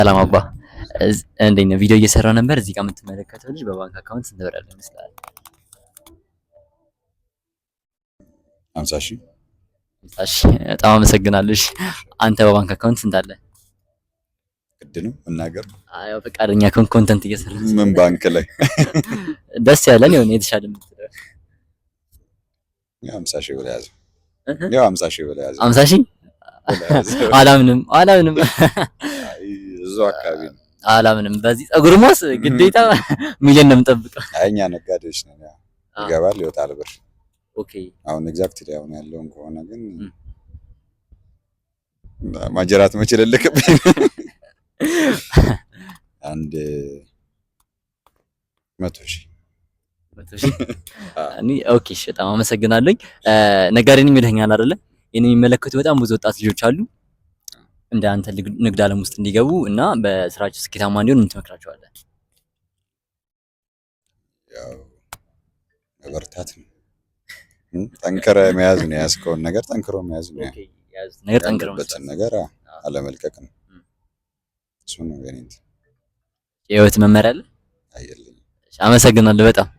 ሰላም አባ፣ እንዴት ነው? ቪዲዮ እየሰራው ነበር። እዚህ ጋር የምትመለከተው ልጅ በባንክ account ስንት ብር ያለው ይመስላል? 50 ሺህ። እሺ፣ በጣም አመሰግናለሁ። እሺ፣ አንተ በባንክ account ስንት አለ? ግድ ነው መናገር? አይ፣ ያው ፈቃደኛ ከሆንክ content እየሰራ ምን ባንክ ላይ? ደስ ያለን የሆነ የተሻለ የምትለው። ያው 50 ሺህ ብለህ ያዘው። ያው 50 ሺህ ብለህ ያዘው። 50 ሺህ? ብለህ ያዘው። አላምንም፣ አላምንም። አይ፣ እዛው አካባቢ ነው። አላምንም። በዚህ ፀጉር ሞስ ግዴታ ሚሊዮን ነው የምጠብቀው። አይ፣ እኛ ነጋዴዎች ነን። ያው ይገባል ይወጣል ብር። አሁን exactly አሁን ያለውን ከሆነ ግን ማጀራት መቼ ልልክብኝ፣ አንድ 100 ሺህ። 100 ሺህ እኔ okay። እሺ፣ በጣም አመሰግናለሁኝ። ነጋዴ ነኝ ይለኛል አይደለ? ይሄን የሚመለከቱ በጣም ብዙ ወጣት ልጆች አሉ። እንደ አንተ ንግድ ዓለም ውስጥ እንዲገቡ እና በስራቸው ስኬታማ እንዲሆኑ ምን ትመክራቸዋለህ? ያው መበርታት ነው። ጠንክረህ መያዝ ነው። የያዝከውን ነገር ጠንክሮ መያዝ ነው። Okay፣ የያዙት ነገር ጠንክረው ያለበትን መስራት። ነገር አለመልቀቅ ነው። እሱ ነው የኔ እንትን። የህይወት መመሪያ አለ? አየልኝ። እሺ፣ አመሰግናለሁ በጣም።